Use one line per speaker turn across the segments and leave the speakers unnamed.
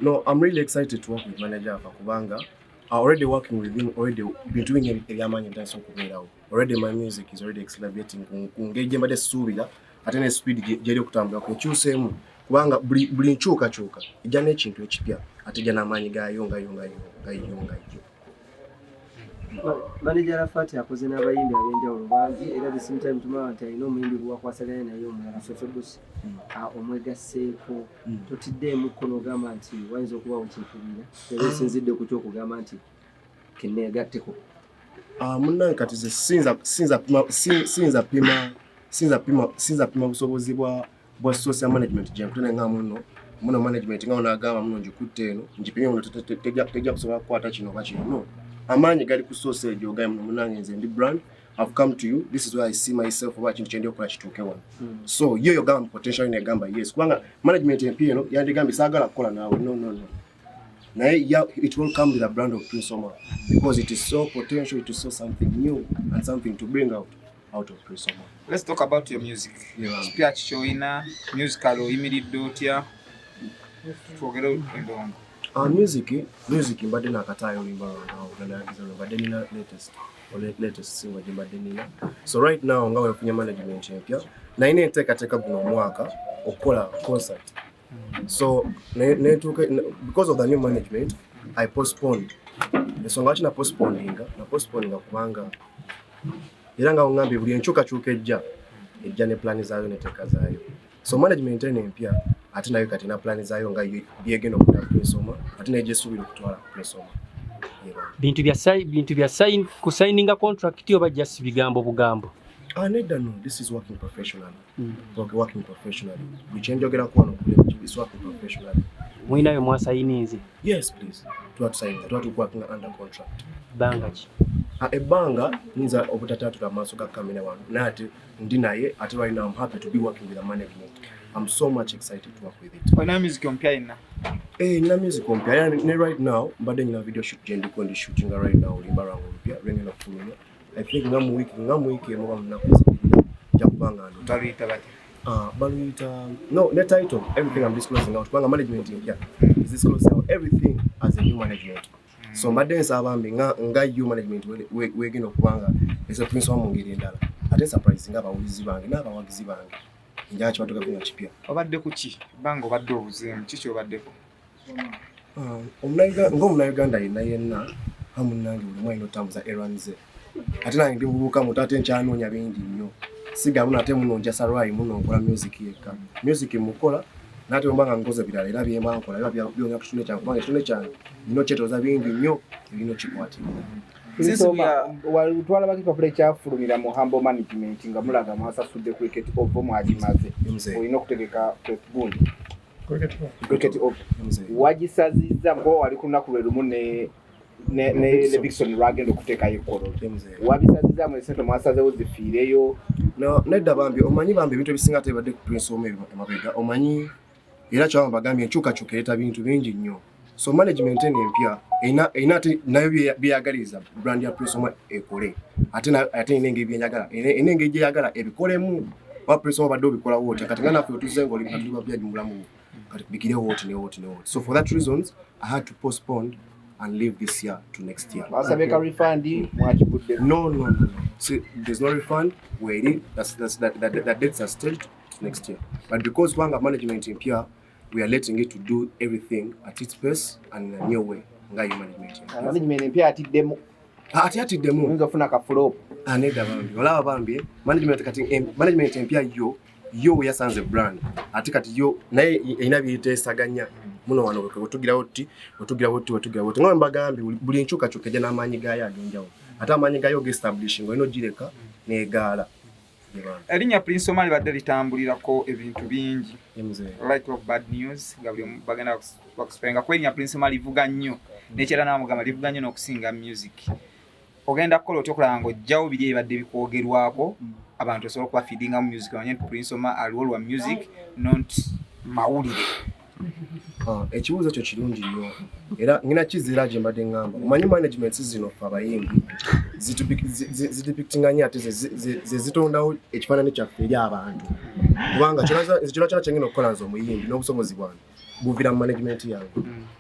No, I'm really excited to work with manager Afa kubanga already working with him, already bintu bingi ebyamaanyi bitandise okubeerawo. Already my music is already accelerating ku ngeri gye mbadde sisuubira, ate ne speed gyeri okutambula nkyuseemu, kubanga buli nkyukakyuka ejja n'ekintu ekipya, ate ejja n'amaanyi gaayo nga yo nga yo nga yo nga yo.
Manager Arafat akoze n'abayimbi ab'enjawulo bangi, era the same time tumaba nti alina omuyimbi gwewakwasaganya naye omulala, Fefe Busi, omwegasseeko. Totiddeemukko n'ogamba nti wayinza okubawo kyekubira, era osinzidde ku kyokugamba nti keneegatteko?
Ah, munnange, kati ze siyinza pima busobozi bwa social management gye nkutene nga muno management nga onaagamba muno ngikutte eno ngipimye muno, tejja kusobola kukwata kino oba kino. No, amaanyi gali ku source egyo. Ogaye muno, munnange, nze ndi brand, I've come to you, this is where I see myself, oba kintu kyendi okukola kituuke wano. So yo yogamba potential, negamba yes, kubanga management empya eno yandigambye saagala kukola naawe. No, no, no, naye yeah, it will come with a brand of Prince Omar because it is so potential, it is so something new and something to bring out of Prince Omar.
Let's talk about your music.
Yeah.
Kipya ki ky'olina? Musical oyimiridde otya? Twogere endongo.
Music mbadde nakataayo oluyimba lwange awo nanayagiza lwe mbadde nina latest single gye mbadde nina. So right now nga wenfunye management empya, nalina enteekateeka guno omwaka okukola concert. So because of the new management I postponed. Ensonga lwaki na postponinga kubanga era nga ŋŋambye, buli enkyukakyuka ejja ne plan zaayo neteeka zaayo. So management eno empya ate nayo kati na plan zaayo nga byegenda okuta Prince Omar, ate nayo gyesuubira okutwala Prince Omar. Yeah.
Bintu bya sign kusigninga contract oba just bigambo bugambo?
Ah, nedda, no, this is working professionally. Okay, working professionally. Buli kyenjogerako wano kuli is working professionally.
Mulinayo mwasayininze?
Yes, please. Tuba tusayinza, tuba tuworking under contract.
Bbanga ki?
Ah, ebbanga nyinza obutataatula maaso ga kamera wano, naye ate ndi naye. Ate right now I'm happy to be working with the management. I'm so much excited to work with it.
Olina music omupya yenna?
Eh, nina music ompya, era ne right now mbadde nyina video shoot gye ndiko ndi shootinga right now, oluyimba lwange olupya lwengenda okufulumya. I think nga mu wiiki emu oba mu nnaku ezibiri nja kuba nga nduta.
Baluyita batya?
Baluyita, no, ne title, everything I'm disclosing out kubanga management empya is disclosing out everything as a new management. So mbadde nsaba mbi nga yo management wegenda okuba nga eza Prince wa mu ngeri endala, ate surprise nga abawulizi bange n'abawagizi bange, njala kibatuukako nga kipya.
Obadde ku ki ebbanga obadde obuzeemu? Ki kyobaddeko?
Ah, ng'omunnayuganda yenna yenna, amunnange, buli omu alina otambuza errands ze. Ate nange ndi muvubuka muto, ate nkyanoonya bingi nnyo. Siga muno ate muno njasalwayi muno nkola music yekka. Music mukola, naye ate bwemba nga nkoze birala era byemba nkola biba byongera ku kitone kyange, kubanga ekitone kyange nina okyetooza bingi nnyo ebirina okikwatirira.
Since we are-
Twalabako ekipapula ekyafulumira mu Humble Management nga mulaga mwasasudde Cricket Oval, mwagimaze.
Mzee.
Olina okutegeka gundi Cricket Oval.
Mzee.
Wagisazizza kuba wali ku lunaku lwe lumu ne Levixone lwagenda okuteekayo ekkololo.
Mzee.
Wabisazizzamu esente mwasazewo zifiireyo?
No, nedda bambi, omanyi bambi ebintu ebisinga tebadde ku Prince Omar emabega, omanyi era kyaba bagambye enkyukakyuka ereeta bintu bingi nnyo. So management eno empya erina ate nayo byeyagaliza brand ya Prince Omar ekole, ate erina engeri byenjagala, erina engeri gyeyagala ebikolemu. Oba Prince Omar badde obikolawo otya? Kati nga naffe otuze nga oli kati bapya mu bulamu bwo, kati bigirewo oti ne oti ne oti. So for that reasons I had to postpone and leave this year to next year.
Basabye ka refund, mwakivudde?
No. See, there's no refund. Waiting. That's that, that that dates are staged to next year. But because Wanga management impia, we are letting it to do everything at its pace and in a new way. Nga yo management impia.
Management empya atiddemu?
Ah, ati atiddemu.
Oyinza ofuna ka flop.
Ah, nedda bambi. Olaba bambi, management kati management empya yo we yasanze brand. Ate kati yo naye erina byeteesaganya. Muno wano wetugirawo ti, wetugirawo ti, wetugirawo ti. Nga bwe mbagambye, buli enkyukakyuka ejja n'amaanyi gaayo ag'enjawulo. Ate amaanyi gaayo g'establishing olina ogireka n'egaala.
Erinnya Prince Omar libadde litambulirako ebintu bingi,
Mzee.
like of bad news, nga buli omu bagenda bakusipenga ku erinnya Prince Omar livuga nnyo, nekyera namugamba livuga nnyo n'okusinga music. Ogenda kukola otya okulaba ng'ojjawo biri ebibadde bikwogerwako, abantu osobola okubafiidinga mu music, bamanye nti Prince Omar aliwo lwa music, not mawulire?
Ah, ekibuuzo ekyo kirungi nnyo, era ngina kizira gye mbadde ŋŋamba. Omanyi management zino ffe abayimbi zidepictinga nnyo, ate ze zitondawo ekifaananyi kyaffe eri abantu, kubanga kyona kyona kyengenda okukola nze omuyimbi n'obusobozi bwange. Buvira mu management yange.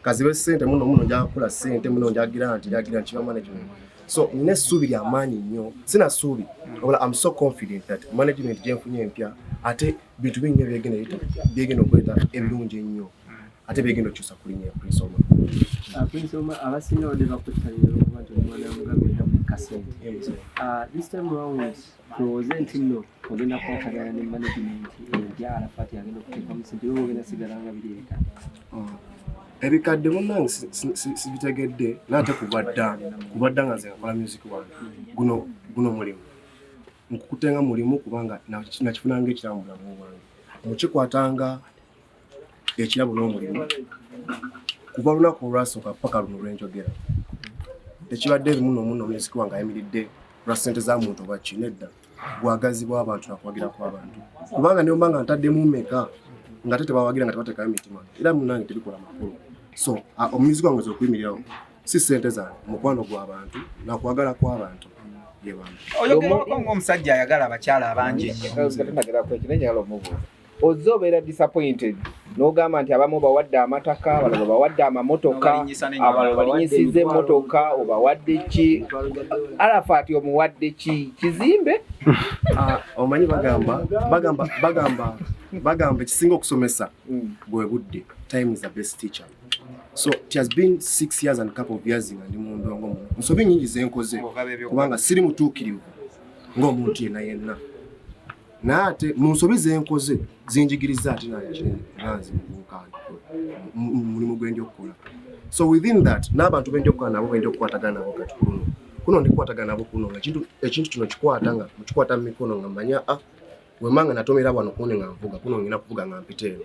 Kazibe ssente muno muno njakukola ssente muno njagira nti njagira nti kiba management. So nina essuubi lya maanyi nnyo, sina ssuubi wabula I'm so confident that management gye nfunye empya ate bintu bingi nnyo byegenda okuleeta ebirungi ennyo ate byegenda okukyusa ku linnya ya Prince Omar.
Ah, Prince Omar, abasinga badde bakuttalira olwokuba nti omwana mugambe era kasente. This time round tulowooze nti nno ogenda kukwatagana ne management empya, Arafat agenda okuteekamu sente, oba ogenda sigala nga biri ebikadde?
Ebikadde munnange sibitegedde, naye ate kuva dda nga nze nkola music wange, guno mulimu nkukutenga mulimu kubanga nakifunanga ekirabo mu bulamu bwange, mukikwatanga ekirabo n'omulimu kuva lunaku olwasooka paka luno lwenjogera. Tekibadde erimu nomuno music wange ayimiridde lwa ssente za muntu oba ki, nedda, bwagazi bw'abantu nakuwagira kw'abantu, kubanga ne bwemba nga ntaddemu mmeka nga ate tebawagira nga tebateekayo mitima, era munange tebikola makulu. So omuzigo wange okuyimirirawo si ssente zange, mukwano gw'abantu nakwagala kw'abantu ye bantu.
Oyogerwako ng'omusajja ayagala abakyala abangi ennyo.
Nga kwekyo njagala omubuuza, ozze obeera disappointed n'ogamba nti abamu bawadde amataka, abalala bawadde amamotoka,
N'obalinnyisa n'ennyonyi.
Abalala balinnyisizza emmotoka, obawadde ki? Arafat omuwadde ki? Kizimbe?
Ah, omanyi bagamba ekisinga okusomesa bwe budde. Time is the best teacher. So it has been 6 years and couple of years nga ndi mu ndongo muno. Nsobi nyingi zenkoze
Ng'ogaba ebyokulya.
Kubanga siri mutuukirivu ng'omuntu yenna yenna, naye ate mu nsobi zenkoze zinjigiriza ate nange kinene nga nze muvubuka mu mulimu gwe ndi okukola. So within that, n'abantu bendi okukola nabo, bendi okukwatagana nabo, kati kuno kuno ndikwatagana nabo kuno nga ekintu kino kikwata nga mukikwata mu mikono nga manya, ah, wemanga natomera wano kuno nga nvuga kuno, ngina kuvuga nga mpita eno.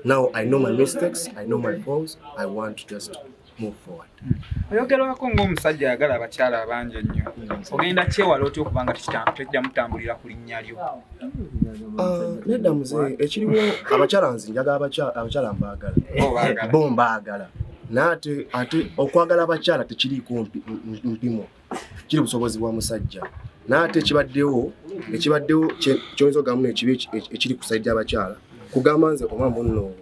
Now I know my mistakes, I know my faults, I want to just move forward.
Oyogerwako ng'omusajja ayagala abakyala abangi ennyo. Ogenda kyewala otya okubanga tekiddamu kutambulira ku linnya lyo?
Ah, nedda muzeeyi, ekiriwo abakyala nze njagala abakyala mbaagala.
Bo baagala.
Bo mbaagala, naye ate okwagala abakyala tekiriiko mpimo, kiri busobozi bwa musajja. Naye ate ekibaddewo kyoyinza okugamba ekibi ekiri ku side y'abakyala kugamba nze oma munno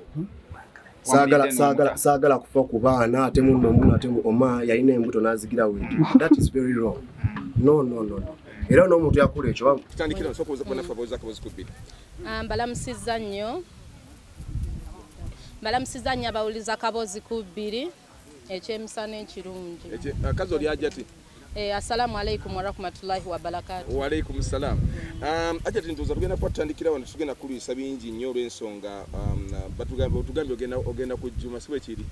saagala
Wamulidde
saagala
n'omuka.
Saagala kufa ku baana ate munno muno ate oma yalina embuto n'azigira weeti. That is very wrong. No, no, no, no. Era n'omuntu yakola ekyo
Tutandikira nsooka obuuza bannaffe abawoza akabozi ku bbiri.
Ah, mbalamusizza nnyo, mbalamusizza nnyo abawuliza Kabozi ku Bbiri, ekyemisana ekirungi.
Akazi oli Ajati.
Eh, assalamu alaikum warahmatullahi wabarakatu.
Waalaikum salam. Ajati, ndowooza tugenda kuba tutandikira wano, tugenda kulwisa bingi nnyo olw'ensonga batugambye ogenda kujjuma, si bwe kiri?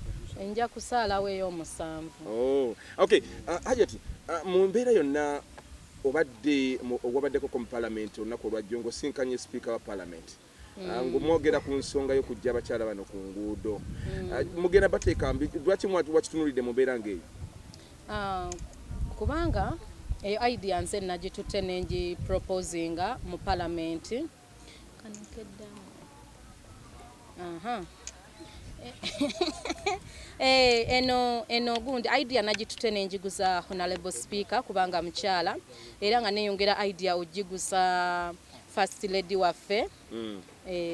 Nja kusaalawo ey'omusanvu.
Oh, okay. Hajati, mu mbeera yonna obadde wabaddeko mu parliament olunaku olwajjo ng'osinkanye sipiika wa parliament, ng'omwogera ku nsonga y'okuggya abakyala bano ku nguudo. Mugenda bateeka lwaki wakitunulidde mu mbeera ng'eyo?
Ah, kubanga eyo idea nze nagitutte nengi proposinga mu palamenti. Kano keddamu. Aha. Eh, eno gundi idea nagitutte nenjiguza honorable speaker kubanga mukyala, era nga neyongera idea ogiguza first lady waffe,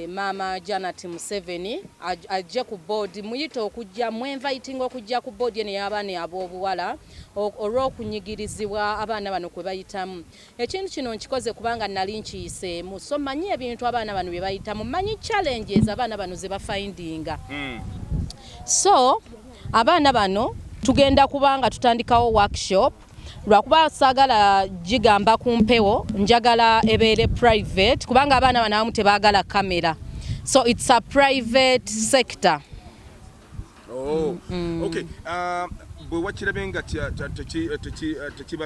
maama Janet Museveni, ajje ku board, muyite okujja, mweinvitinga okujja ku board eno ey'abaana ab'obuwala olw'okunyigirizibwa abaana bano kwe bayitamu. Ekintu kino nkikoze kubanga nali nkiyiseemu, so manyi ebintu abaana bano bye bayitamu, manyi challenges abaana bano ze bafindinga. So abaana bano tugenda kubanga tutandikawo workshop, lwakuba saagala gigamba ku mpewo, njagala ebeere private kubanga abaana bano abamu tebaagala kamera, so it's a private sector.
Oh, okay. Bwe wakirabe nga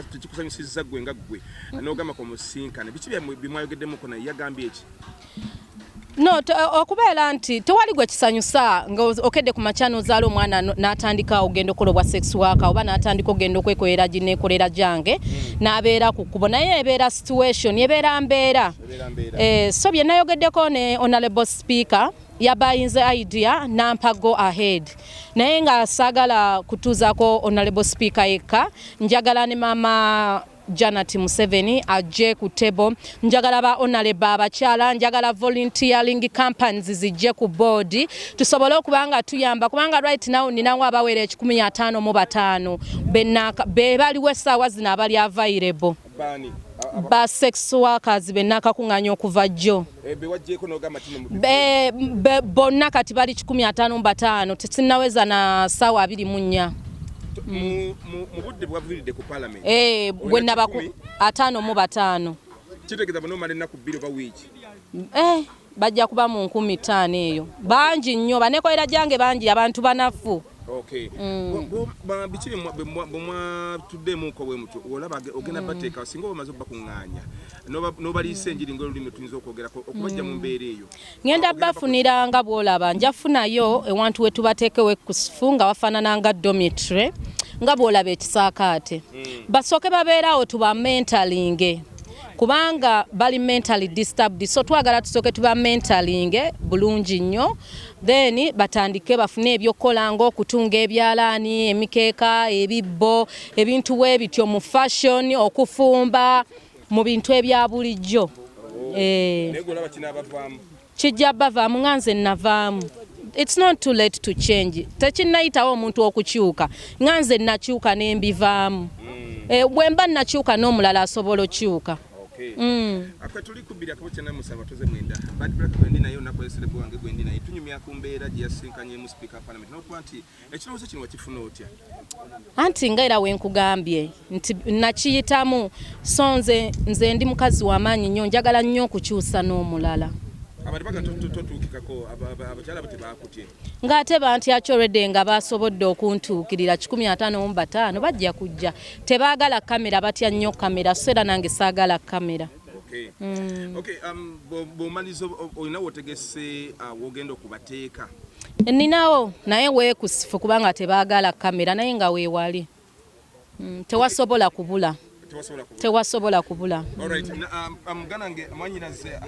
tekikusanyusizza ggwe nga ggwe n'ogamba ku musinkane, biki bye mwayogeddemukko naye? Yagambye eki?
No, okubeera nti tewali gwe kisanyusa nga okedde ku makya n'ozaala omwana n'atandika ogenda okukola obwa sex worker oba n'atandika ogenda okwekolera gineekolera gyange n'abeera ku kkubo, naye ebeera situation, ebeera mbeera.
Ebeera mbeera.
Eh, so bye nayogeddeko ne honorable speaker, yabayinze idea nampa go ahead, naye nga saagala kutuuzaako honorable speaker yekka, njagala ne maama Janet Museveni ajje ku table, njagala ba honorable abakyala, njagala volunteering companies zijje ku board tusobole okuba nga tuyamba, kubanga right now ninawo abawera 155 be baliwo essaawa zino abali available.
Bani?
Ba sex workers benakakuŋŋaanya okuva jjo.
Bewajjeeko n'ogamba kino
Bonna kati bali 155, tekinnaweza na ssaawa 24.
Mu budde bwaviiridde ku parliament.
Bwe nabaku 55.
Kitegeeza bano omala ennaku 2 oba wiiki.
Bajja kuba mu 5000 eyo. Bangi nnyo, banekolera gyange bangi, abantu banafu.
Okay. Biki bwe mwatuddeemuko bwe mutyo olaba ogenda bateeka singa oba omaze obbakuŋŋaanya n'obaliisa enjiri ng'olulimi tuyinza okwogerako okubajja mu mbeera eyo.
Ngenda bafunira nga bw'olaba, nja funayo ewantu we tubateekewo ekusifu nga wafaanana nga dormitory nga bw'olaba ekisaakaate. Basooke babeerawo tuba mentalinge, kubanga bali mentally disturbed, so twagala tusooke tuba mentalinge bulungi nnyo, then batandike bafune ebyokukola ng'okutunga ebyalaani, emikeeka, ebibbo, ebintu bwe bityo mu fashion, okufumba, mu bintu ebya bulijjo.
Naye gwe olaba kinaabavaamu?
Kijja bavaamu nga nze navaamu. It's not too late to change. Tekinnayitawo omuntu okukyuka, nga nze nakyuka ne mbivaamu. Bwe mba nakyuka n'omulala asobola okyuka.
Okay. Akwe tuli ku 2.97 Bad Black gwendi naye olunaku olw'eserebu wange gwendi naye tunyumya ku mbeera gye yasinkanyemu sipiika wa parliament n'okuba nti ekirowoozo kino wakifuna otya?
Anti nga era wenkugambye nti nakiyitamu, so nze ndi mukazi w'amaanyi nnyo, njagala nnyo okukyusa n'omulala.
Abantu baga totuukikako, abakyala bo tebakutye.
Ng'ate bantya already nga basobodde okuntuukirira 155 bajja kujja. Tebaagala kamera, batya nnyo kamera, so era nange saagala kamera.
Okay. Okay, bw'omaliza olina w'otegese w'ogenda okubateeka?
Nninawo, naye weekusifu kubanga tebaagala kamera, naye nga weewali. Tewasobola kubula. Tewasobola kubula.
Alright, muganda wange mwanyinaze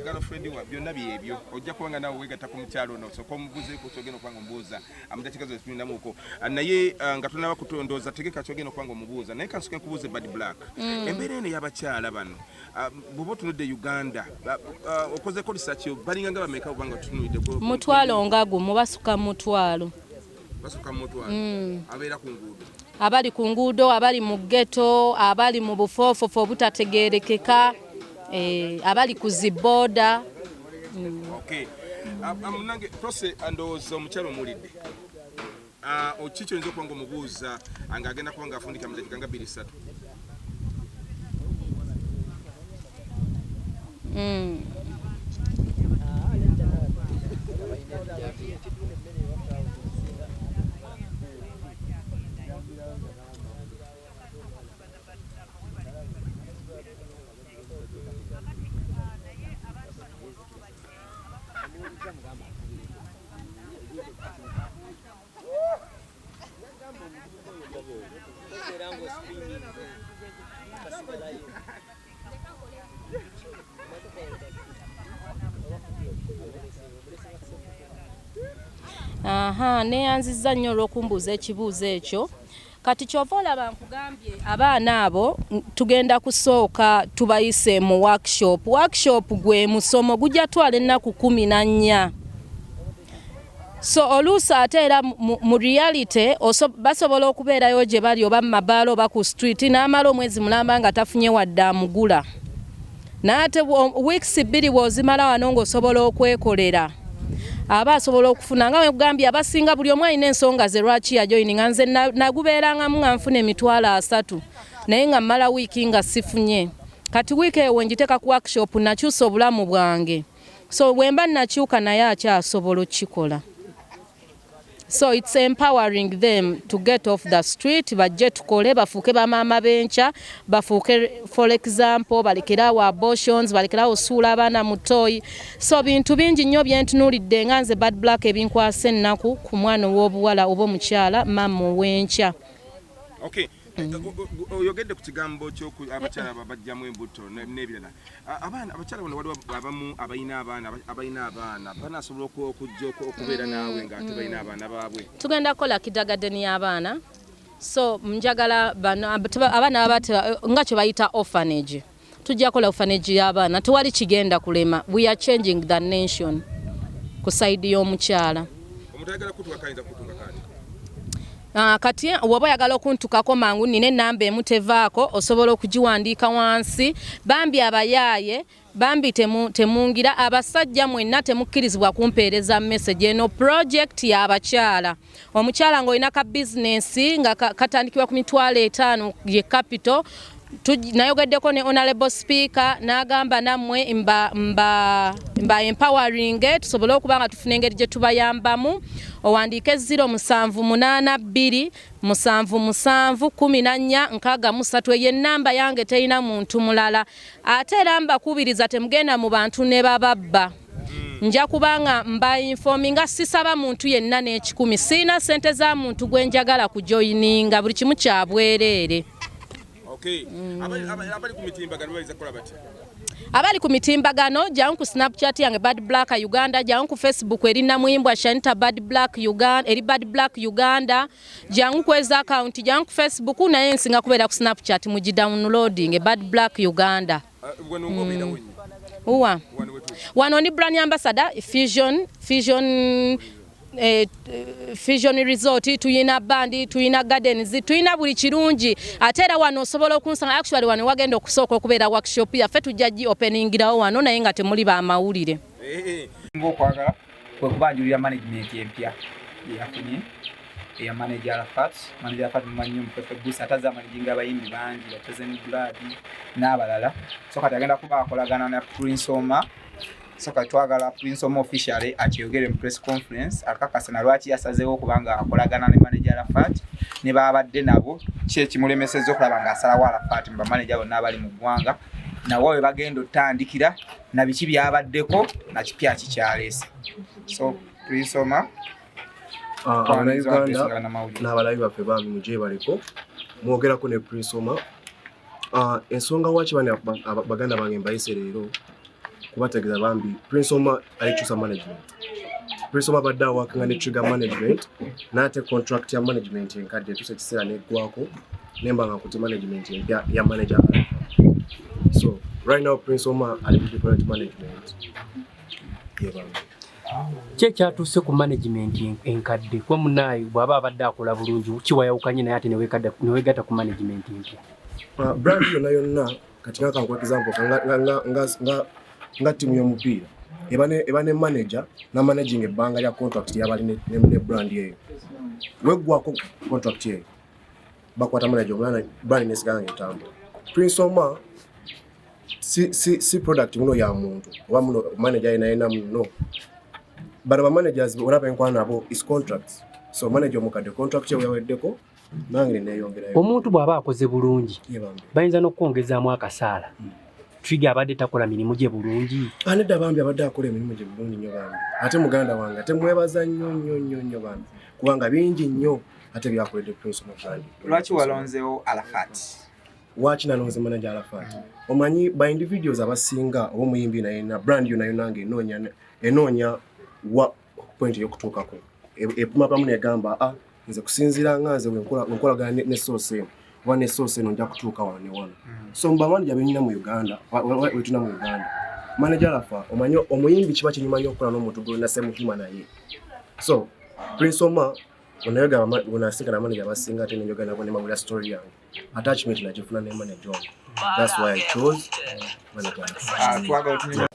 girlfriend wa byonna byebyo ojja kubanga naawe weegatta ku mukyalo ono osooka omubuuzeeko ky'ogenda okuba nga omubuuza mu dakiika zo zitulinamuuko, naye nga tonaba kutondooza tegeka ky'ogenda okuba nga omubuuza, naye kansooke nkubuuze Bad Black, embeera eno ey'abakyala bano bw'oba otunudde Uganda okozeeko research balinga nga bameka oba nga tutunuulidde
1,000 nga gumu, basuka 1,000.
Basuka 1,000 abeera ku nguudo,
abali ku nguudo, abali mu ghetto, abali mu bufoofofo obutategeerekeka, abali ku zibooda.
Okay. Munange Prossy, ndowooza omukyala omuwulidde. Ki ky'oyinza okuba nga omubuuza ng'agenda kuba ng'afundika mu dakiika nga 2-3?
Aha, neyanzizza nnyo olw'okumbuuza ekibuuzo ekyo. Kati ky'ova olaba nkugambye abaana abo tugenda kusooka tubayise mu workshop. Workshop gwe musomo gujja twala ennaku 14. So oluusi ate era mu reality basobola okubeerayo gye bali oba mu mabaala oba ku street n'amala omwezi mulamba nga tafunye wadde amugula. Naye ate weeks 2 bw'ozimala wano ng'osobola okwekolera, aba asobola okufuna. Nga bwe nkugambye abasinga buli omu alina ensonga ze lwaki yajoyininga. Nze nagubeerangamu nga nfuna 30,000 naye nga mmala wiiki nga sifunye. Kati wiiki eyo we ngiteeka ku workshop nakyusa obulamu bwange. So bwe mba nakyuka naye akyasobola okukikola. So it's empowering them to get off the street, bajje tukole, bafuuke bamaama b'enkya, bafuuke for example balekerawo abortions, balekerawo osuula abaana mu ttooyi. So bintu bingi nnyo bye ntunuulidde nga nze Bad Black ebinkwasa ennaku ku mwana ow'obuwala oba omukyala maama ow'enkya.
Okay. Oyogedde ku kigambo ky'oku abakyala bajjamu embuto n'ebirala. Abaana abakyala bano waliwo abamu abalina abaana banaasobola okujja okubeera naawe ng'ate balina abaana baabwe.
Tugenda kukola kindergarten y'abaana. So njagala bano abaana abate nga kye bayita orphanage, tujja kola orphanage y'abaana, tewali kigenda kulema. We are changing the nation ku side y'omukyala.
Omuntu ayagala kutuuka kayinza kutuuka kati?
Kati woba oyagala okuntukako mangu, nina enamba emu tevaako, osobola okugiwandiika wansi. Bambi abayaaye, bambi temungira, abasajja mwenna temukkirizibwa kumpeereza message. Eno project y'abakyala. Omukyala ng'olina ka bizinensi nga katandikibwa ku 50,000 ye capital. Nayogeddeko ne honorable speaker n'agamba nammwe mba, mba, mba empowering tusobole okuba nga tufuna engeri gye tubayambamu. Owandiike 0782 77 14 63. Eyo ennamba yange, terina muntu mulala. Ate era mbakubiriza, temugenda mu bantu ne bababba. Nja kubanga mba informinga, sisaba muntu yenna n'ekikumi, siina sente za muntu gwe njagala kujoyininga, buli kimu kya bwereere.
Okay. Abali ku mitimbagano bayinza kukola batya?
Abali ku mitimbagano, jangu ku Snapchat yange, Bad Black Uganda, jangu ku Facebook eri Namuyimbwa Shanita Bad Black Uganda, eri Bad Black Uganda, jangu kweza account, jangu ku Facebook, naye nsinga kubeera ku Snapchat, mugidownloading, Bad Black Uganda.
Wano ng'obeerawo nnyo?
Uwa?
Wano wetuuse.
Wano ndi brand ambassador Fusion Resort. Tuyina bandi, tuyina gardens, tuyina buli kirungi. Ate era wano osobola okunsanga. Actually wano wagenda okusooka okubeera workshop yaffe, tujja gi openingirawo wano, naye nga temuli bamawulire.
Ngaokwagala kwe kubanjulira management empya eyafunye eya manager Arafat. Manager Arafat mumanyi omupepe gusa, ate azze amanaginga abayimbi bangi, ba Chosen Blood n'abalala. So kati agenda kuba akolagana na Prince Omar. So kati twagala Prince Omar officially akyeyogere mu press conference, akakasa na lwaki yasazeewo okubanga akolagana ne manager Arafat, ne babadde nabo ki ekimulemesezza okulaba ng'asalawo Arafat mu bamanager bonna abali mu ggwanga, nawe we bagenda otandikira, na biki byabaddeko, na kipya kikyaleese. So Prince Omar.
Abannayuganda n'abalabi baffe, bambi mugyebaleko, mwogerako ne Prince Omar. Ensonga waki bano baganda bange mbayise leero kubategeeza, bambi Prince Omar alikyusa management. Prince Omar abadde aworkinga ne Trigger Management, n'ate contract ya management enkadde etuusa ekiseera neggwako, nemba nga nkutte management empya ya manager Alpha. So right now Prince Omar ali mu different management ye bambi.
Ki ekyatuuse ku management enkadde? Kuba munaayo bw'aba abadde akola bulungi, kiwayawukanye naye ate newegatta ku management empya?
Brand yonna yonna, kati nga kankuwa example, nga ttiimu y'omupiira eba ne manager namanaging ebbanga lya contract yabali ne brand eyo. Weggwako contract eyo, bakwata manager omulala, brand nesigala nga etambula. Prince Omar si product muno ya muntu oba muno manager yena yena muno. Bano ba managers olaba enkwana nabo is contracts. So manager omukadde contract ye yaweddeko, nange neyongerayo.
Omuntu bw'aba akoze bulungi,
Ye bambi.
bayinza n'okwongezaamu akasaala. Trigger abadde takola mirimu gye bulungi?
Anedda bambi, abadde akola emirimu gye bulungi nnyo bambi, ate muganda wange, ate mwebaza nnyo nnyo nnyo nnyo bambi, kubanga bingi nnyo ate byakoledde Prince Omar brand.
Lwaki walonzeewo Arafat?
Waki nalonze manager Arafat? Omanyi ba individuals abasinga oba omuyimbi naye na brand yonna yonna nga enoonya wa point ey'okutuukako, epuma pamu negamba, ah, nze kusinziira nga nze wenkolagana ne source eno oba ne source eno, nja kutuuka wano ne wano. So mu bamanager benyina mu Uganda, wetuna mu Uganda, manager Arafat, omanyi omuyimbi kiba kinyuma nnyo okukola n'omuntu gwolina semuhima naye. So Prince Omar wenasinkana manager abasinga, ate nenjogera nabo nemabulira story yange, attachment nagifuna ne manager ono. That's why I chose manager Arafat.
Ah, twagala otunyumya.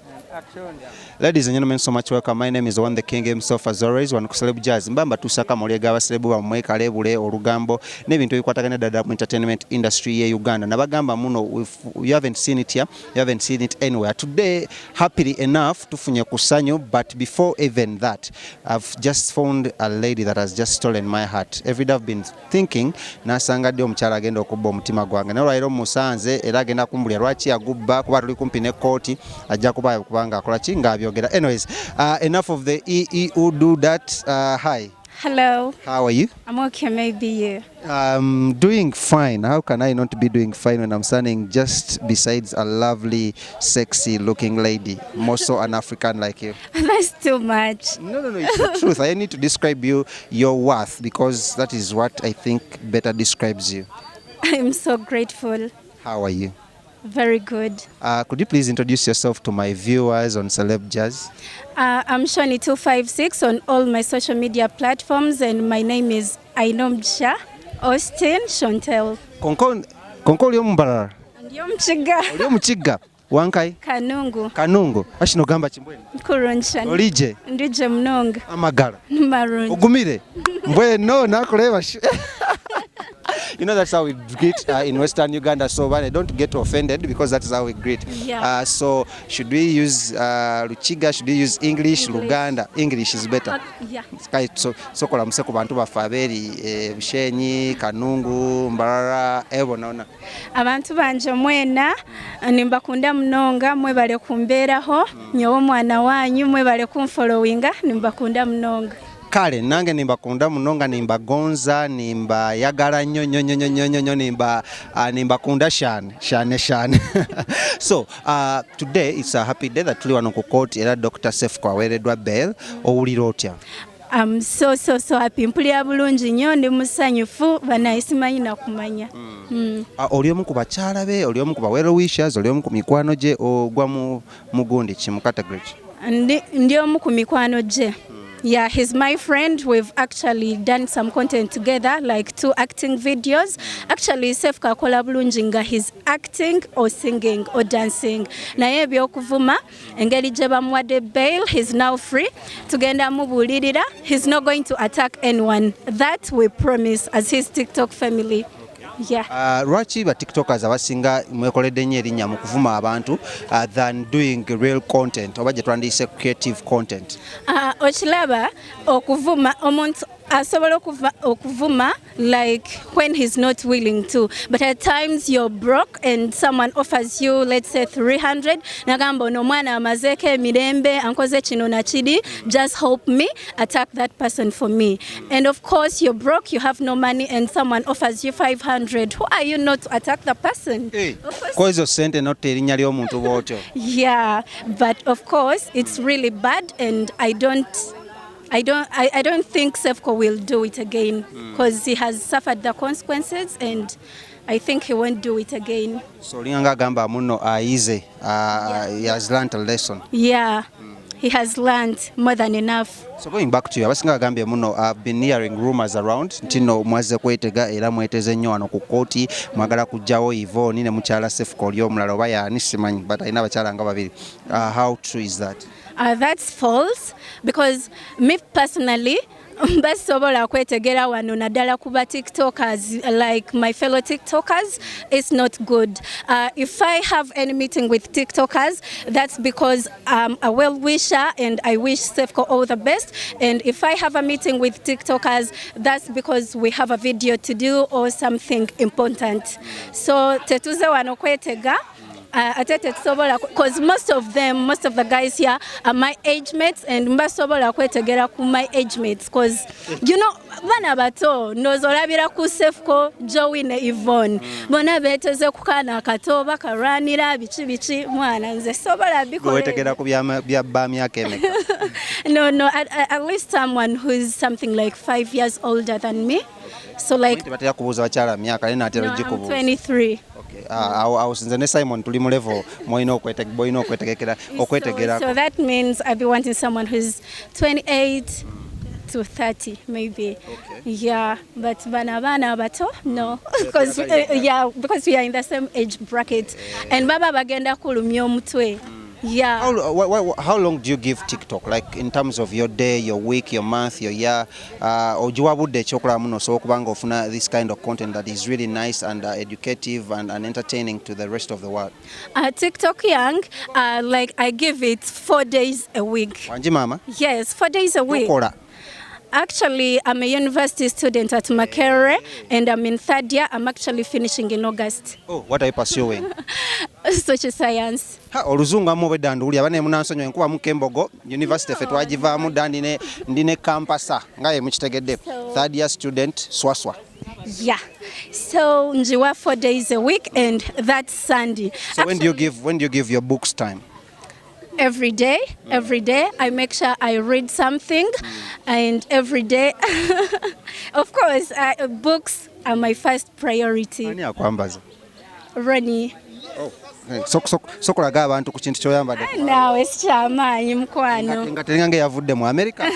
Ladies and gentlemen, so much welcome. My name is One the King himself, as always, one Celeb Jazz. Mbamba tusaka mawulire g'abaserebu bammwe, kalebule, olugambo n'ebintu ebikwatagana ddala mu entertainment industry ye Uganda. Nabagamba muno, if you haven't seen it here, you haven't seen it anywhere. Today, happily enough, tufunye ku ssanyu, but before even that, I've just found a lady that has just stolen my heart. Every day I've been thinking, nasanga ddi omukyala agenda okubba omutima gwange. Naye olwaleero musanze, era agenda kumbulira lwaki yagubba, kuba tuli kumpi ne kooti, ajja kuba kubanga akola ki ng'abyogera. Anyways, enough of the EEU do that. Hi.
Hello.
How are you?
I'm okay, maybe you.
I'm doing fine. How can I not be doing fine when I'm standing just besides a lovely, sexy looking lady, more so an African like you?
That's too much.
No, it's the truth. I need to describe you, your worth, because that is what I think better describes you.
I'm so grateful.
How are you?
Very good.
Could you please introduce yourself to my viewers on Celeb Jazz?
I'm Shoni256 on all my social media platforms, and my name is Ainomugisha Austin Chantel.
Konko, konko oli omu Mbarara?
Ndi omukiga.
Oli omukiga? Wankai?
Kanungu.
Kanungu. Ashino gamba kimbwenu.
Kurungi.
Olije?
Ndije munonga.
Amagara.
Marungi.
Ogumire. Mbwenu nakuleba. You know, that's how we greet in Western Uganda. So but I don't get offended because that is how we greet.
Yeah.
So should we use Luchiga? Should we use English?
English.
Luganda? English is better.
Yeah.
Kale so sokola muse ku bantu baffe abeeri Bushenyi, Kanungu, Mbarara, ebo nona.
Abantu banje mwena nimbakunda munonga, mwebale kumbeeraho, nyowe omwana wanyu, mwebale kunfollowinga, nimbakunda munonga.
Kale nange nimbakunda munonga, nimbagonza, nimbayagala nnyo nnyo nnyo nnyo nnyo nnyo, nimbakunda shane shane shane. So today it's a happy day that tuli wano ku court era Dr. Sefko aweereddwa bail. Owulira otya?
I'm so so so happy. Mpulira bulungi nnyo, ndi musanyufu, banaye simanyi nakumanya.
Oli omu ku bakyala be, oli omu ku ba well wishers, oli omu ku mikwano gye, ogwa mu mugundi ki, mu category ki?
Ndi omu ku mikwano gye. Yeah, he's my friend. We've actually done some content together, like two acting videos. Actually, Sefko akola bulungi nga he's acting or singing or dancing. Naye ebyokuvuma, engeri gye bamuwadde bail, he's now free. Tugenda mubuulirira. He's not going to attack anyone. That we promise as his TikTok family. Yeah.
Lwaki ba TikTokers abasinga mwekoledde nnyo erinnya mu kuvuma abantu than doing real content oba gye twandiyise creative content?
Okiraba okuvuma omuntu asobola okuvuma like when he's not willing to, but at times you're broke and someone offers you, let's say, 300, nagamba ono omwana amazeeko emirembe, ankoze kino nakiri, just help me attack that person for me. And of course you're broke, you have no money, and someone offers you 500. Who are you not to attack the person?
Hey,
Of course.
Ko ezo sente notta erinnya ly'omuntu bw'otyo.
Yeah, but of course it's really bad, and I don't think Sefco will do it again because he has suffered the consequences, and I think he won't do it again.
So olinga ng'agamba muno ayize, he has learnt a lesson.
Yeah, he has learned more than enough.
So going back to you, abasinga bagambye muno, I've been hearing rumors around nti nno mwazze kwetega era mweteze nnyo wano ku kooti, mwagala kuggyawo Yvonne ne mukyala Sefco oli omulala oba yaani simanyi, but alina abakyala nga babiri. How true is that?
That's false, because me personally basobola kwetegera wano naddala kuba TikTokers, like my fellow TikTokers, it's not good. If I have any meeting with TikTokers, that's because I'm a well-wisher and I wish Sefco all the best. And if I have a meeting with TikTokers, that's because we have a video to do or something important. So tetuze wano kwetega, ate tetusobola, because most of them, most of the guys here are my age mates, and mbasobola kwetegera ku my age mates, because you know bana bato ndowooza olabira ku Sefco, Joey ne Yvonne, bonna beeteze ku kaana akato bakalwanira biki biki, mwana nze sobola bikola.
Wetegera ku bya ba myaka emeka?
No, at least someone who is something like 5 years older than me, so like
Tebatera kubuuza bakyala myaka naye naatera
No, I'm
ogikubuuza.
23.
Okay. Awo nze ne Simon tuli mu level mwolina bolina okwetegekera okwetegerako.
So that means I'd be wanting someone who's 28 to 30 maybe.
Okay.
Yeah, but bana bana bato no, because yeah, because we are in the same age bracket and baba bagenda kulumya omutwe. Yeah.
How long do you give TikTok? Like in terms of your day, your week, your month, your year, ogiwa budde ekyokulaba muno osobola okuba nga ofuna this kind of content that is really nice and educative and entertaining to the rest of the world?
TikTok Young, like I give it 4 days a week.
Wangi maama?
Yes, 4 days a week.
Tokola.
Actually, I'm a university student at Makerere and I'm in third year. I'm actually finishing in August.
Oh, what are you pursuing?
Social science.
Ha, oluzungu amu obwedda nduwulira bane munansonyiwa enkubamuko embogo university ffe twagivaamu dda ndi ne kampasa nga ye mukitegedde. Third year student swaswa.
Yeah. So njiwa 4 days a week and that's Sunday.
So when do you give your books time?
Every day, every day I make sure I read something, and every day, of course, books are my first priority.
Ani akwambaza?
Ronnie.
Oh, sokolaga abantu ku kintu ky'oyambadde.
Naawe si kyamaanyi mukwano.
Nga teringa ng'eyavudde mu America?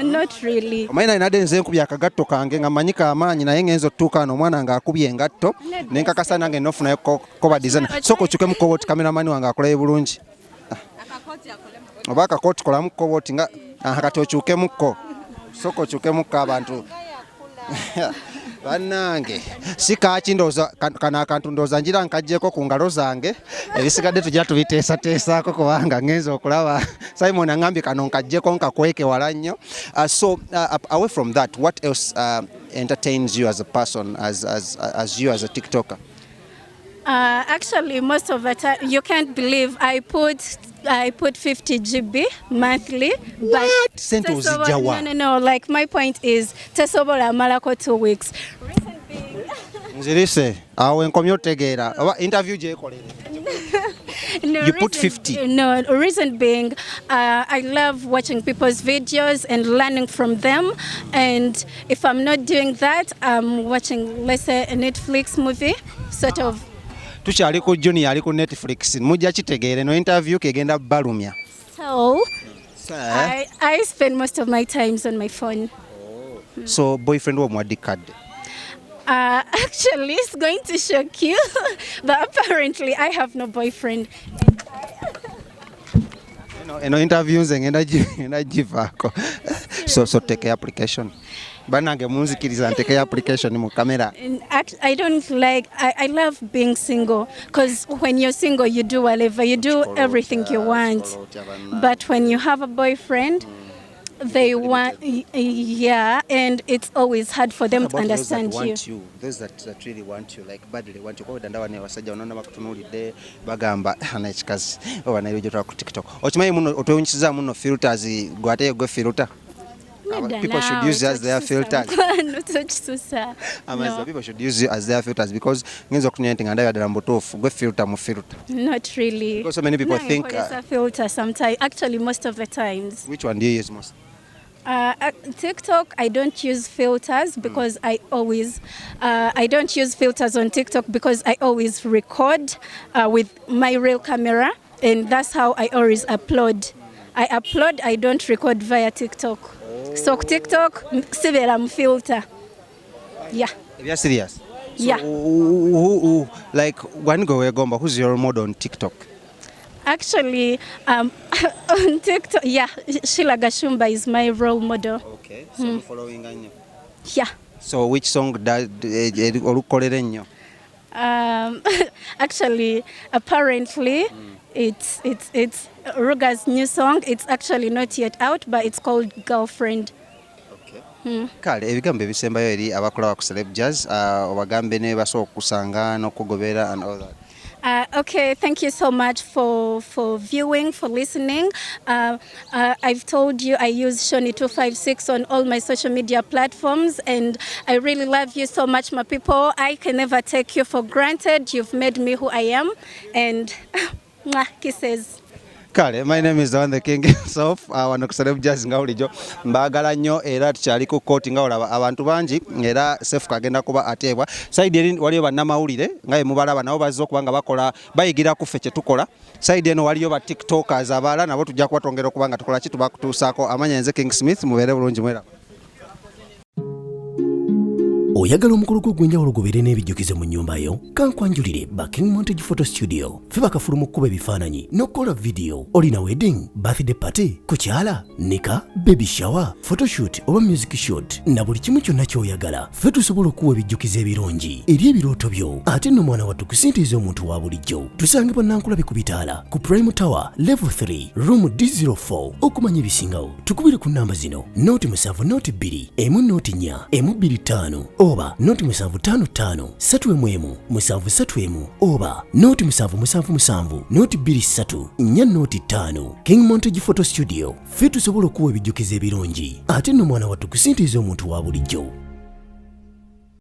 Not really.
Omanyi nali nze nkubye akagatto kange nga mmanyi k'amaanyi naye ngenze otuuka wano omwana ng'akubye engatto ne nkakasa nange nnofunayo koba designer. Sooka okyukemu kobooti cameraman wange akolayo bulungi. Oba akakooti kolamu kobooti nga kati okyukemukko. Sooka okyukemukko abantu. Bannange si kaaki ndowooza kano akantu ndowooza ngira nkaggyeko ku ngalo zange ebisigadde tujja tubiteesateesaako kubanga ngenze okulaba Simon aŋŋambye kano nkaggyeko nkakweke wala nnyo. So away from that, what else entertains you as a person, as you as a TikToker?
Actually, most of the time, you can't believe I put 50 GB monthly. But
Sente ozijja wa?
No. Like my point is, tesobola malako 2 weeks.
Nzirise, awo enkomye otegeera. Oba interview gyekolere.
No,
You put 50.
No, reason being, I love watching people's videos and learning from them. And if I'm not doing that, I'm watching, let's say, a Netflix movie, sort of.
Tukyali ku Junior ali ku Netflix mujja kitegeere no interview kegenda balumya.
So I spend most of my times on my phone.
Oh. So boyfriend wo mwadde kadde?
Actually, it's going to shock you, but apparently I have no boyfriend.
Eno interview nze ngenda givaako. So take application. Banange munzikiriza nteke application mu kamera.
I don't like, I love being single because when you're single you do whatever, you do everything you want. But when you have a boyfriend, they want, yeah, and it's always hard for them to understand you.
Those that really want you, like badly want you. Kwa ndawa ne wasajja onaona bakutunuulidde bagamba ana ekikazi oba nayo gye ku TikTok. Okimanyi muno otwewunyisiza muno filters gwe ate gwe filter. People should use as their filters. No. People should use as their filters because ngenza okutunya nti nga ndabya ddala mu butuufu gwe filter mu filter.
Not really.
Because so many people think
it's a filter sometimes. Actually, most of the times.
Which one do you use most?
TikTok, I don't use filters because I always, I don't use filters on TikTok because I always record with my real camera, and that's how I always upload. I upload, I don't record via TikTok. So TikTok, sibera mu filter. Yeah.
You're serious? So
Yeah.
Who, like, one go wegomba, who's your model on TikTok?
Actually, on TikTok, yeah, Sheila Gashumba is my role model.
Okay, so following nnyo.
Yeah.
So which song does olukolere nnyo?
Actually, apparently, it's Ruga's new song. It's actually not yet out, but it's called Girlfriend.
Okay. Kale ebigambo ebisembayo eri abakola ku Celeb Jazz, obagambe ne basobola okusanga n'okugobera and all that.
Okay, thank you so much for viewing, for listening. I've told you I use Shoni256 on all my social media platforms, and I really love you so much, my people. I can never take you for granted. You've made me who I am, and mwah, kisses.
Kale, my name is the King himself. Wano ku Celeb Jazz nga bulijjo mbaagala nnyo era tukyali ku kooti nga olaba abantu bangi era Sefuka agenda kuba ateebwa. Side eri waliyo bannamawulire nga ye mubalaba nabo bazze okuba nga bakola bayigira ku ffe kye tukola. Side eno waliyo ba TikTokers abalala nabo tujja kubatongera okuba nga tukola ki tubakutuusaako. Amanya nze King Smith, mubeere bulungi mweraba.
Oyagala omukolo gwo ogw'enjawulo gubeere n'ebijjukizo mu nnyumba yo? Kankwanjulire ba King Montage Photo Studio. Ffe bakafulu mu kkuba ebifaananyi n'okukola vidiyo. Olina wedding, birthday party, kukyala, nika, baby shower, photoshoot oba music shoot na buli kimu kyonna ky'oyagala. Ffe tusobola okukuwa ebijjukizo ebirungi eri ebirooto byo. Ate nno mwana wattu ku ssente ez'omuntu wa bulijjo. Tusangibwa Nankulabi ku bitaala ku Prime Tower level 3 room D04. Okumanya ebisingawo tukubire ku namba zino 07 02 1 04 125 oba 0755 311 731 oba 0777 023 405. King Montage Photo Studio, ffe tusobola okuwa ebijjukizo ebirungi ate nno mwana wattu ku ssente ez'omuntu wa bulijjo.